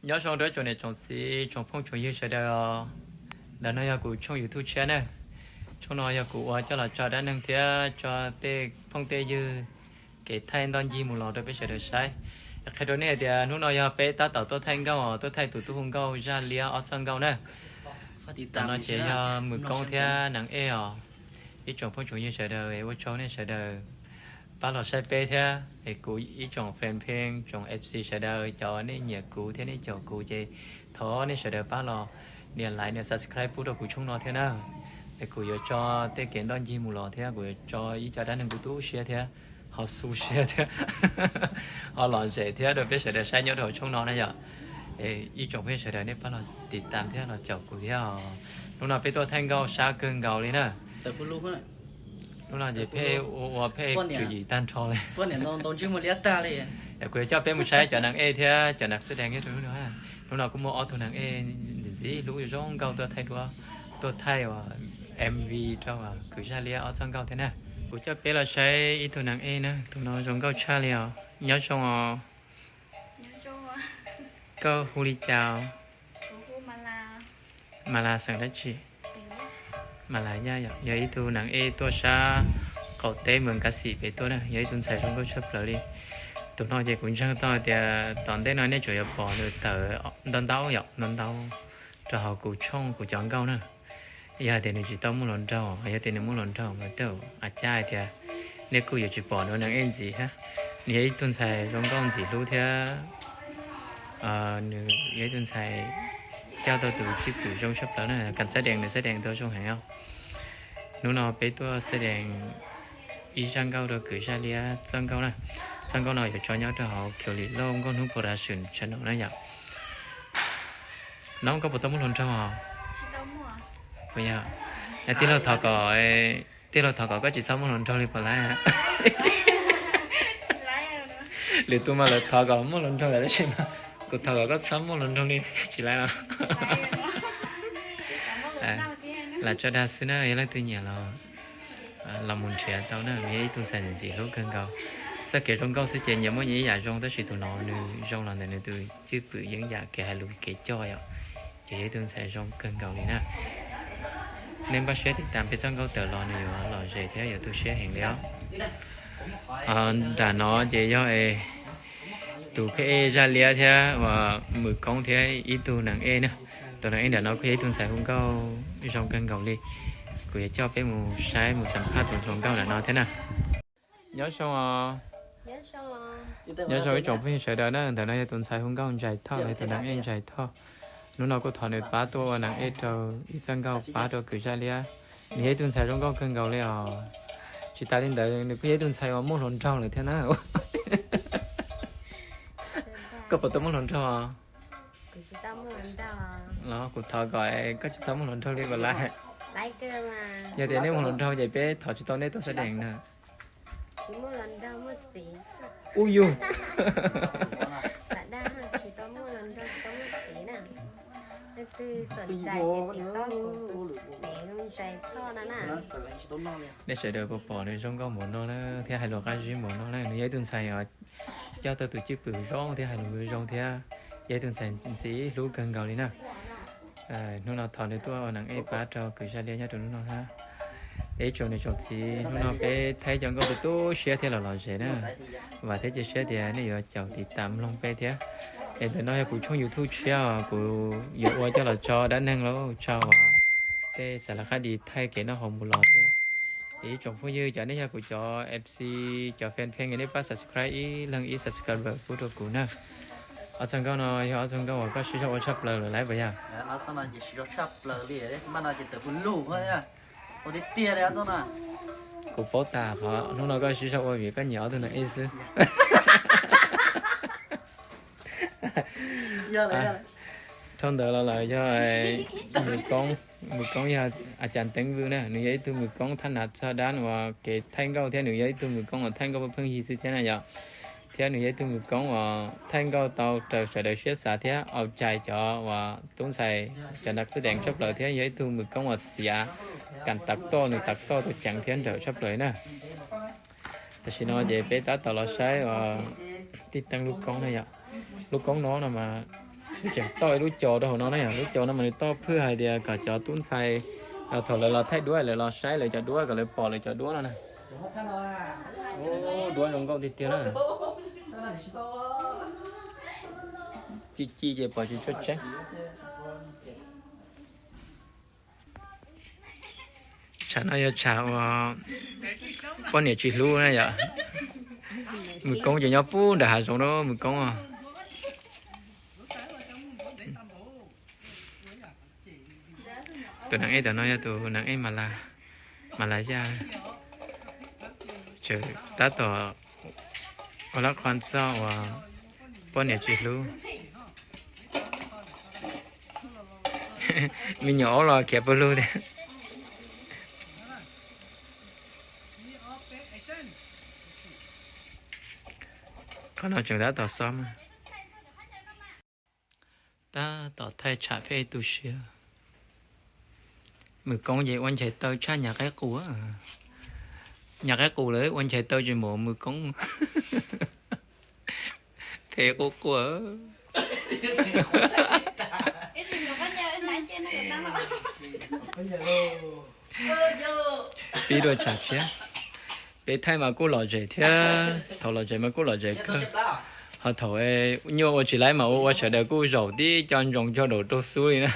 Nyob zoo rau tsoom niam tsoom txiv tsoom phooj tsoom ywg sawv daws os. Ntawm no yog kuv tshooj YouTube tshiab na. Tshooj no yog kuv ua coj los tso dab neeg thiab tso tej phooj tej ywg kev thaij ntoj ncig mus los rau peb sawv daws saib. Qhia rau nej hais tias hnub no yog peb tab tom tuaj thaij nkauj os, tuaj thaij tus tub hu nkauj Zaj Liab ob txoj nkauj na. Tam no ces yog Mws Koob thiab Neev Ej os. Ib tsoom phooj tsoom ywg sawv daws, ua tsaug nej sawv daws pab los saib peb thiab es kuv ib tsoom fan pheej tsoom F C sawv daws, cov nej nyiam kuv thiab nej caum kuv ces thov nej sawv daws pab los nias like nias subscribe pub rau kuv tshooj no thiab na. Es kuv yuav tso tej kev ntoj ncig mus los thiab kuv yuav tso ib co dab neeg tu tu siab thiab ho xu siab thiab ho lom zem thiab rau peb sawv daws saib nyob rau hauv tshooj no na yom. Ib tsoom phooj ywg sawv daws nej pab los tiv tam thiab los caum kuv thiab os. Hnub no peb tuaj thaij nkauj sab kawg nkaus li na. Hnub no ces pheej ua ua pheej tswv yim tag nrho li. Kuv yuav coj peb mus saib cov Neev Ej thiab cov Neev Xab Dees nyob rau hnub no. Hnub no kuj muaj ob tug Neev Ej ntxim ntxim hlub zoo nkauj tuaj thaij duab, tuaj thaij uas M V rau Kwv Zaj Liab ob txoj nkauj thiab na. Kuv coj peb los saib ib tug Neev Ej na, tus no zoo nkauj tshaj li os. Nyob zoo os. Koj hu li cas os? Mas Las xeem dab tsi? Mas Las Yaj yom, yog ib tug Neev Ej tuaj sab qaum teb Mws Kav Xim pem tuaj na, yog ib tug ntxhais zoo nkauj tshaj plaws li. Tus no ces kuv ntseeg tau hais tias tom ntej no nej tseem yuav pom nws tawm ntau ntau yom, ntau ntau rau hauv kuv tshooj kuv cov nkauj na. Yog hais tias nws tsis tau muaj hluas nraug, yog tias nws muaj hluas nraug mas tej zaum a cab hais tias nej kuj yuav tsis pom nws Neev Ej ntxiv thiab. Nws yog ib tug ntxhais zoo nkauj ntxim hlub thiab nws yog ib tug ntxhais coj tau tus cwj pwm zoo tshaj plaws na, kam xab dees nws xab dees tau zoo heev os. Hnub no peb tuaj xab dees ib zaj nkauj rau Kwv Zaj Liab txoj nkauj na. Txoj nkauj no yuav tso nyob rau hauv Khiaus Lim Lauj Nkauj Hnub Production channel na yom. Noob, koj puas tau muaj hluas nraug os? Tij laug thov kom, tij laug thov kom koj tsis txhob muaj hluas nraug li puas laib? Lwm tus mas lawv thov kom muaj hluas nraug lawm tab sis mas kuv thov kom koj txhob muaj hluas nraug li tsis laib los? Lam tso dag xwb na, yog leej twg nyiam los los mus nrhiav tau na, nws yog ib tug ntxhais ntxim hlub kawg nkaus. Txoj kev zoo nkauj xwb ces nyias muaj nyias ib yam zoo, tab sis tus no nws zoo los ntawm nws tus cwj pwm yeeb yam kev hais lus kev coj yom, ces yog ib tug ntxhais zoo kawg nkaus li na. Nej npaj siab tiv tas peb txoj nkauj tawm los nws yuav lom zem thiab yuav tu siab heev li os. Nram no ces yog tus pheb ej Zaj Liab thiab uas Mws Koob thiab ib tug Neev Ej na. Tus Neev Ej nram no kuj yog ib tug ntxhais hu nkauj zoo kawg nkaus li. Kuv yuav coj peb mus saib mus xam phaj tus hluas nkauj nram no thiab na. Nyob zoo os. Nyob zoo ib tsoom phooj ywg sawv daws na, ntawm no yog tus ntxhais hu nkauj Ntsais Thoj los yog tus Neev Ej Ntsais Thoj. Hnub no kuj thov nws pab tuaj ua Neev Ej rau ib txoj nkauj pab rau Kwv Zaj Liab. Nws yog ib tug ntxhais zoo nkauj kawg nkaus li os. Tsis tas li ntawd nws kuj yog ib tug ntxhais uas muaj hluas nraug lawm thiab na. Koj puas tau muaj hluas nraug os? Los kuv thov kom koj tsis txhob muaj hluas nraug li puas laib? Yog tias nej muaj hluas nraug ces peb thov tsis tau nej tuaj xab dees na. Ub yug. Nej sawv daws puas pom nws zoo nkauj npaum no na thiab hais lus qab zib npaum no na, nws yog ib tug ntxhais coj tau tus cwj pwm zoo thiab hais lus zoo thiab yog ib tug ntxhais ntxim hlub kawg nkaus li na. Hnub no thov nws tuaj ua Neev Ej pab rau Kwv Zaj Liab nyob rau hnub no na. Es ib tsoom niam tsoom txiv, hnub no peb thaij cov nkauj tu tu siab thiab los lom zem na. Vam thiab cia siab tias nej yuav caum tiv tam mloog peb thiab. Es ntawm no yog kuv tshooj YouTube tshiab os, kuv yuav ua coj los tso dab neeg lauj, tso uas tej xav laj qab dis thaij kev noj qab mus los thiab. Es ib tsoom phooj ywg, cov nej yog kuv cov F C, cov fan page nej pab subscribe ib leeg ib subscriber pub rau kuv na. Ob txoj nkauj no yog ob txoj nkauj uas koj siv zog ua tshaj plaws lawm lauj puas yog? Kuv paub tas qhov hnub no koj siv zog ua vim koj nyiam ob tug Neev Ej xwb. Dhau ntawd los lawm yog Mws Koob, Mws Koob yog a cas teev vwj na, nws yog ib tug Mws Koob thab nav txog dab uas kev thaij nkauj thiab nws yog ib tug Mws Koob uas thaij nkauj pheej yig xwb thiab na yom. Thiab nws yog ib tug Mws Koob uas thaij nkauj tau raws sawv daws siab xav thiab au cai cov uas tub ntxhais cov nav xab dees tshaj plaws thiab yog ib tug Mws Koob uas txiav kam tav toj, nws tav toj tau ceev thiab nrawm tshaj plaws na. Tam sim no ces peb tab tom los saib uas tij teeb lub koob na yom. Lub koob no no mas Tseem toj ib lub cos rau hauv no na yom, lub cos no mas nws toj phwj hais tias kom cov tub ntxhais thaum lawv los thaij duab lawv los saib lawv cov duab kom lawv pom lawv cov duab no na. Ub, duab zoo nkauj tiag tiag na. Ci ci ces pom tsis tshua tseeb. Tshav no yog tshav uas poj niam tsis hlub na yom. Mws koob ces nyob pub nram hav zoov na mws koob. Tus neeg ej tom no yog tus neeg ej Mas Las Yaj, tseem tab tom ua lab qhua txog uas poj niam tsis hlub. Me nyuam aub los khiav pawg lug tiag. Qhov no tseem tab tom xob mas. Tab tom thaij tsham phem tu siab. Mws koob ces ua nchais taw tshaj nyam qaib qus. Nyam qaib qus lawm ua nchais taw tsis npaum mws koob. Phem quaj quaj. Pib dua tshav tshiab. Peb thaij mas kuj lom zem thiab, thaum lom zem mas kuj lom zem kawg. Ho thaum nyuaj ua tsis laib mas ua ua sawv daws kuj zaum tib co ntsoos cog daum rau xub li na.